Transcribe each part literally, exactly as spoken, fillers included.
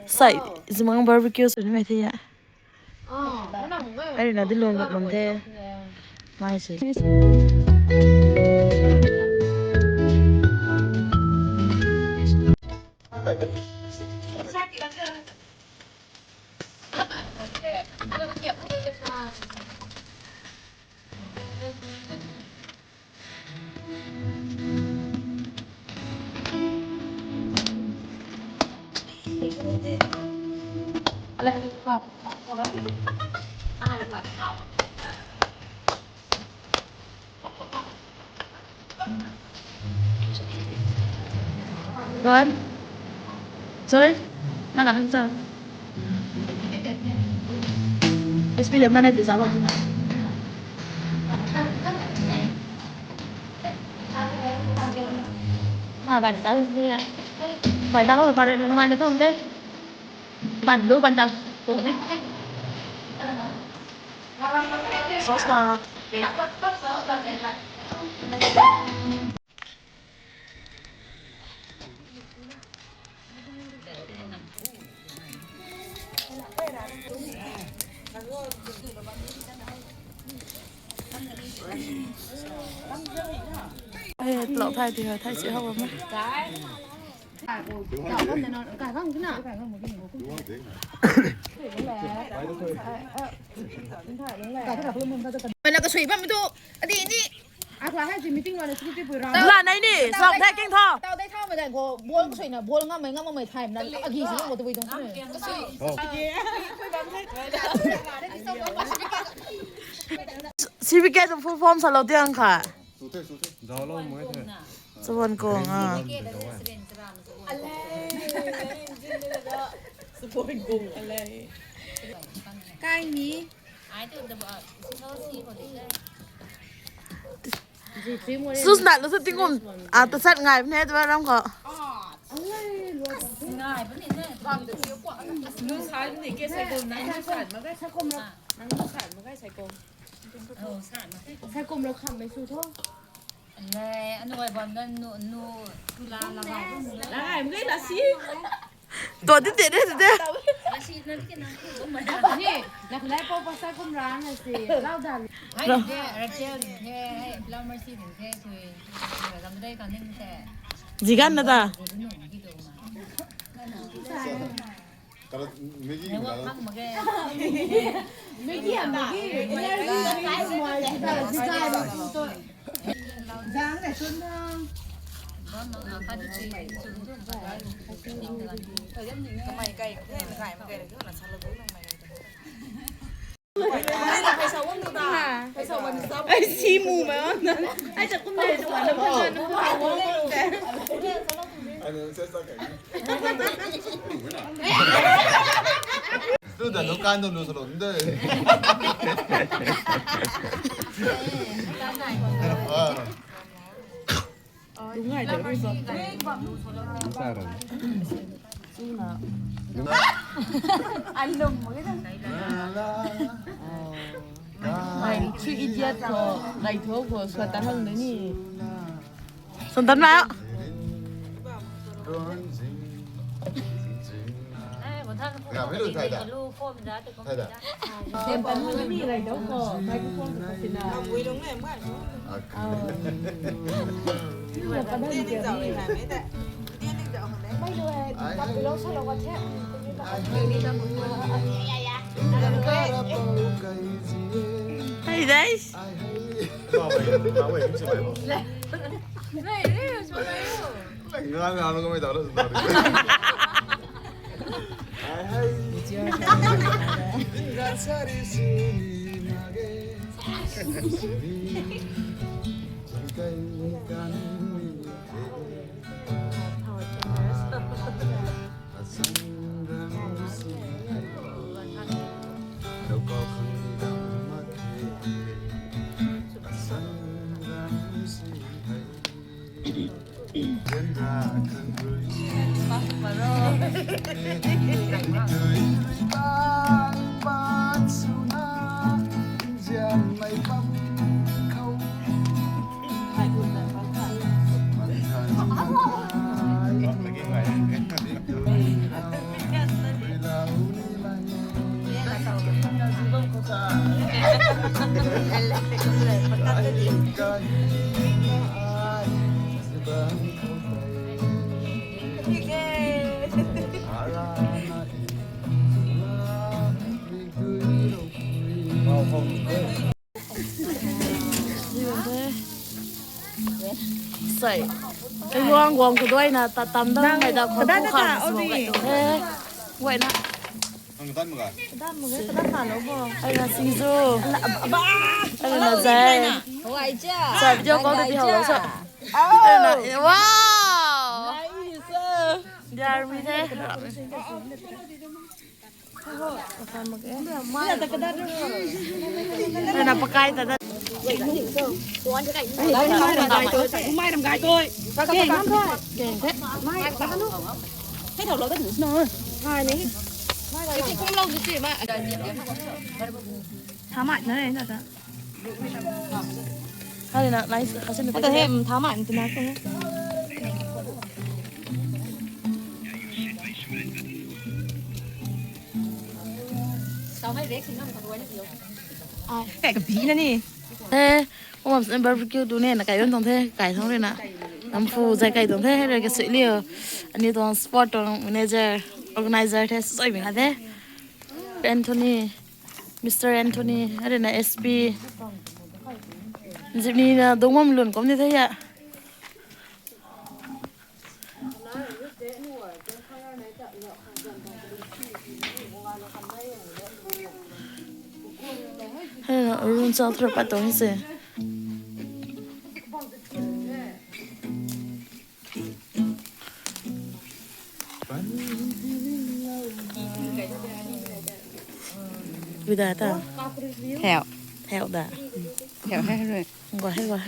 Sai, zimang barbecue sw nimei the ya. Ai na di lung gat bam the. Mai si. Ron? Sorry? Nang kan sa? S P lem na nai tu sa ba? Ma ban ta ni. Ban ta ko pare nai na tum de. Ban lu ban ta. Sauce na. Ai, lou thai ti ho, thai si ho ma. Mana kasui bam tu. Adi ni. Akla hai si meeting lo na security pui ra. La nai ni, song thai king tho. Tau dai thau ma dai go, bol kasui na, bol ngam mai ngam mai thai na, agi si ngam tu bui dong. C B K tu full form sa lo tiang kha. Zalo mo the. Sabon kong a. Kai ni. Sus na lu sa tingum. A ta sat ngai ne tu ram ko. Ngai bani ne. Lu sai bani ke sai ko nai nai sai ma ga. Nang sai ma ga sai ko. Sai kum lo kham mai su tho. Anei, anu ai bam na nu, nu, tu la, la bai bam na. La bai, mui la si. To di te de de. La si na di ke na ku bam mai. Ni, na khlai po pasa kum ra na si. Lau dan. Hai de, Rachel de, hai, Lau Mercy de, tui. Ram dei kan ning te. Zigan na ta. Zigan na ki to ma. Kala Maggi. Maggi. Maggi, Maggi. Jang le sun na. Kamai kai, kamai kai, kamai kai, kamai kai. Ai, si mu ma. Ai, sa kum le, sa kum le. Ai, sa kum le. Tu da lo kan do lo salo nde. Lungai da ri bam. Sa ram. Suna. Alum mo kita. Ai, chu idiot ko, gai tho ko, sa ta hang na ni. Son tan na. Thai da. Sem tan na ni rai dou ko. Microphone ko sina. Hey guys. Sai. Kailuang guang kaduaina ta tam dam mai da khou kada khu na khang ta, smoke odi. Hai tu the. Guaina. Nang dan mo ga? Ai na singju. Ba. Ai na zai. Sa video call ta pi hau lo sa. Ai na, wow. Diar mi the. Ai na pakai ta da. Tha mai na re na ta. Hari na, nice, kasi na. Ata hem tha mai na tu na ko. Ai, kai ka bi na ni. Eh, um, barbecue tu ne na kai don tong the, kai thong re na. Nam fu zai kai tong the, re ka sui liu. Ani tuang sport tuang manager, organizer the, sui mi ha the. Anthony, Mister Anthony, ari na S P. Zimni na dungmam lun kom ni the ya. Hei na, run chal thra pat tong se. Vida ta. Heo. Heo da. Heo, hei, hei. Ngua, hei, ngua.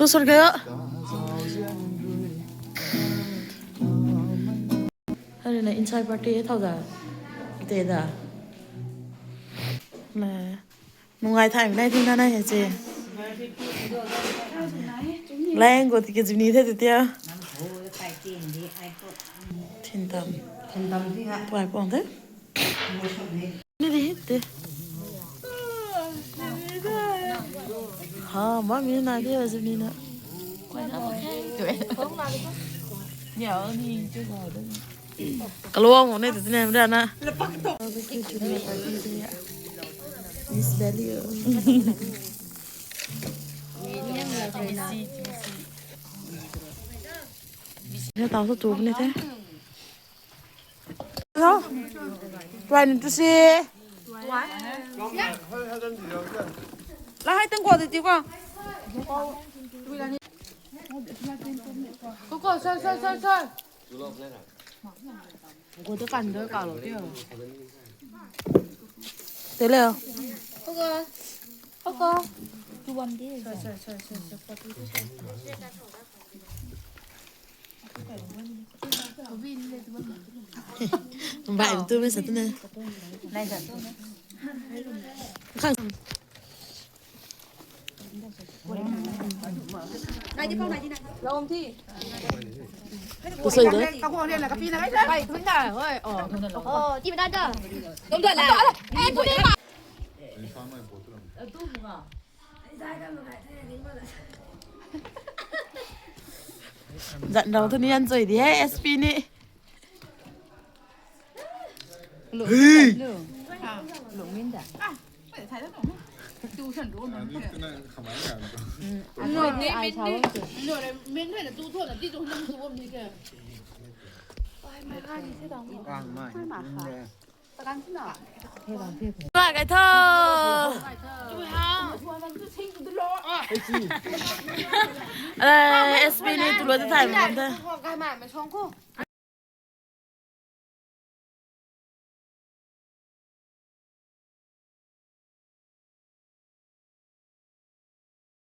Tu sur gaya. Hari na inside party e thau da. Te da. Na. Nungai thay nai thing na nai he che. Lang go tiki zuni the tia. Thin tam. Thin tam di ha. Puai pong the. Ni di te. Ha, ma mi na di zuni na. Kalong ne tu ne mra na. Miss Valley. Ne tau tu tu ne te. Hello. Try to see. Lau hei tang kua tei ti kua. Koko, soi, soi, soi, soi. Koko tei kan doi ka lo tei. Tei le. Koko. Koko. Tu bam di. Soi, soi, soi, soi, soi. Bai tu me sa tu na. Khang. Kusoi de. Zan rau tu ni an zoi di he, S P ni. Kai kai tho. Eh, S P ni tu lo tu thai mo ta.